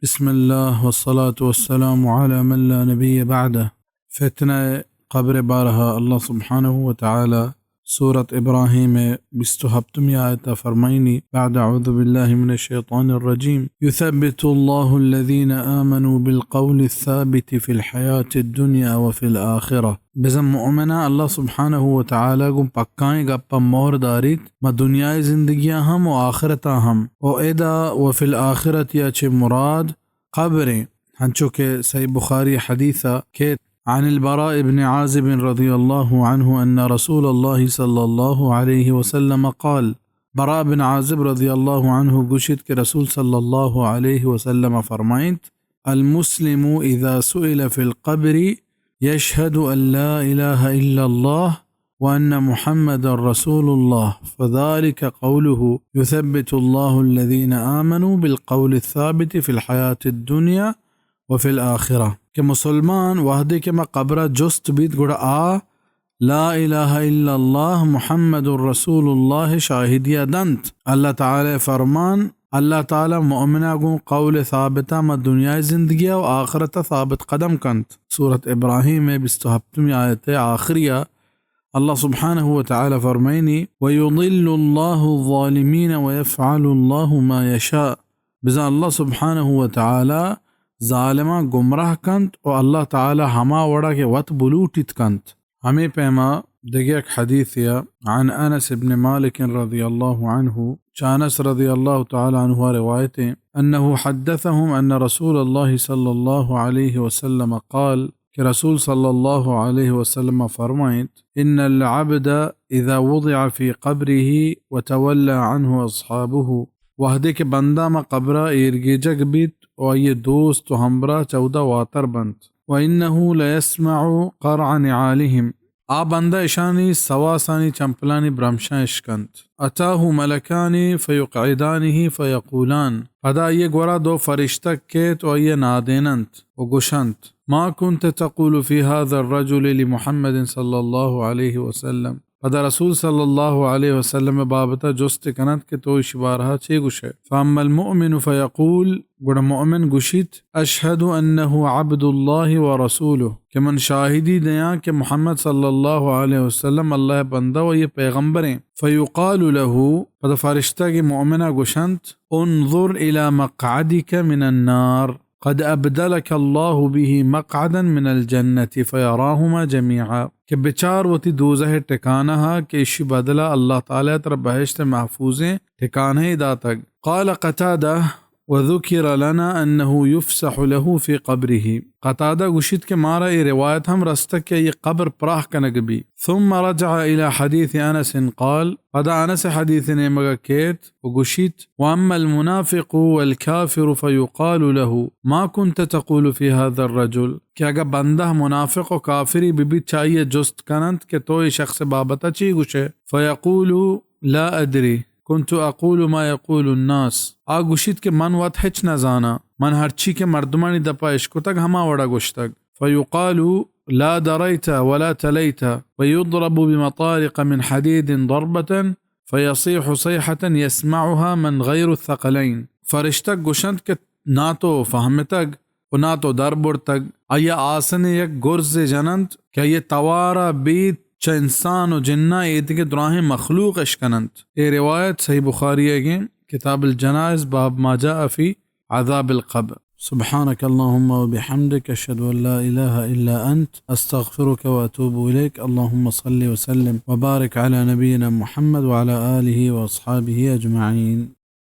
بسم اللہ والصلاة والسلام علی من لا نبی بعدہ۔ فتنہ قبر بارہا اللہ سبحانہ و تعالی سورت ابراہیم بیست و ہپتمی آیت فرمائنی، بعد اعوذ باللہ من الشیطان الرجیم، یثبت اللہ الذین آمنوا بالقول الثابت فی الحیاة الدنیا وفی الآخرہ۔ بزاں مؤمناں اللہ سبحانہ و تعالی گوں پکائیں گپاں مہر داریت، ما دنیائے زندگیاں ہم و آخرتاں ہم۔ و ادا وفی الآخرت یا چہ مراد قبریں، ہنچو کہ صحیح بخاری حدیث ء کہ عن البراء بن عازب رضی اللہ عنہ ان رسول اللہ صلی اللہ علیہ وسلم قال، براء بن عازب رضی اللہ عنہ گوشیت کہ رسول صلی اللہ علیہ وسلم فرمائنت، المسلم اذا سئل فی القبر یشهد ان لا اله الا الله وان محمدا رسول الله فذلك قوله يثبت الله الذين آمنوا بالقول الثابت في الحياة الدنيا وفي الآخرة۔ کہ مسلمان وہدے کہ ما قبرا جست بیت گڑا آ لا الہ الا اللہ محمد رسول اللہ شاہدی ء دنت۔ اللہ تعالی فرمان، اللہ تعالی مؤمنا گوں قول ثابتا ما دنیائے زندگی ء و آخرت ء ثابت قدم کنت۔ سورت ابراہیم ء بیست و ہپتمی آیت ء آخری ء اللہ سبحانہ و تعالی فرمائنی، ویضل اللہ الظالمین ویفعل اللہ ما یشاء۔ بزاں اللہ سبحانہ و تعالی ظالماں گمراہ کنت و اللہ تعالی ہما وڑا کہ وت بلوٹیت کنت۔ ہمے پیما دگہ یک حدیثے ء عن انس ابن مالک رضی اللہ عنہ، چہ انس رضی اللہ تعالی عنہ ء روایت ایں، انه حدثهم ان رسول اللہ صلی اللہ علیہ وسلم قال، کہ رسول صلی اللہ علیہ وسلم فرمائنت، ان العبد اذا وضع في قبره وتولى عنه اصحابه، وہدے کہ بندہ ما قبرا ایرگیجگ بیت و آئی دوست و ہمبراہ چہ اودا واتر بنت، وانه لیسمع قرع نعالهم، آ بندہ اشانی سواسانی چمپلانی برمشاں اشکنت۔ اتاه ملکان فیقعدانه فیقولان، پدا آئی گورا دو فرشتگ کیت و آئی نادیننت و گشنت، ما كنت تقول في هذا الرجل لمحمد صلى الله عليه وسلم۔ پدا رسول صلی اللہ علیہ وسلم بابتا جست کننت کہ تو اشی بارہا چے گشئے؟ فاما المؤمن فیقول، گڑا مؤمن گوشیت، اشہد انہ عبد اللہ و رسولہ، کہ من شاہدی دیاں کہ محمد صلی اللہ علیہ وسلم اللہ ء بندہ و آئی ء پیغمبریں۔ فیقال لہ، پدا فرشتگ مؤمن ء گوشنت، انظر الی مقعدک من النار، قد ابدلک اللہ بہ مقعدا من الجنۃ، فیراہما جمیعا، کہ بچار وتی دوزہ ء ٹکانہ ء کہ اشی بدلا اللہ تعالی ترا بہشت ء محفوظیں ٹکانہ ء داتگ۔ قال قتادہ، وذكر لنا أنه يفسح له في قبره۔ قتادہ گوشیت کہ مارا اے روایت ہم رستگ کہ آئی قبر پراہ کنگ بی۔ ثم رجع إلى حديث أنس قال، پدا انس حدیث نیمگا کیت و گوشیت، وأما المنافق والكافر فيقال له، ما كنت تقول في هذا الرجل؟ کہ اگہ بندہ منافق و کافری ببیت، چہ آئی جست کننت کہ تو اے شخص بابتا چی گوشے؟ فيقول، لا أدري، كنت أقول ما يقول الناس۔ آ گوشیت کہ من وت ہچ نہ زاناں، من ہرچی کہ مردمانی دپا اشکتگ، ہما وڑا گوشتگ۔ فيقال، لا دريت ولا تليت، ويضرب بمطارق من حديد ضربة، فيصيح صيحة يسمعها من غير الثقلين۔ فرشتگ گوشنت کہ نا تو فہمتگ و نا تو در برتگ۔ آئی ء آسن ء یک گرزے جننت کہ آئی ء توار ء بید چہ انسان و جناں ایدگہ دراہیں مخلوق اشکننت۔ اے روایت صحیح بخاری ئیگیں کتاب الجنائز، باب ما جاء فی عذاب القبر۔ سبحانك اللهم وبحمدك، أشهد أن لا إله إلا أنت، أستغفرك وأتوب إليك۔ اللهم صل وسلم وبارك على نبينا محمد وعلى آله وأصحابه أجمعين۔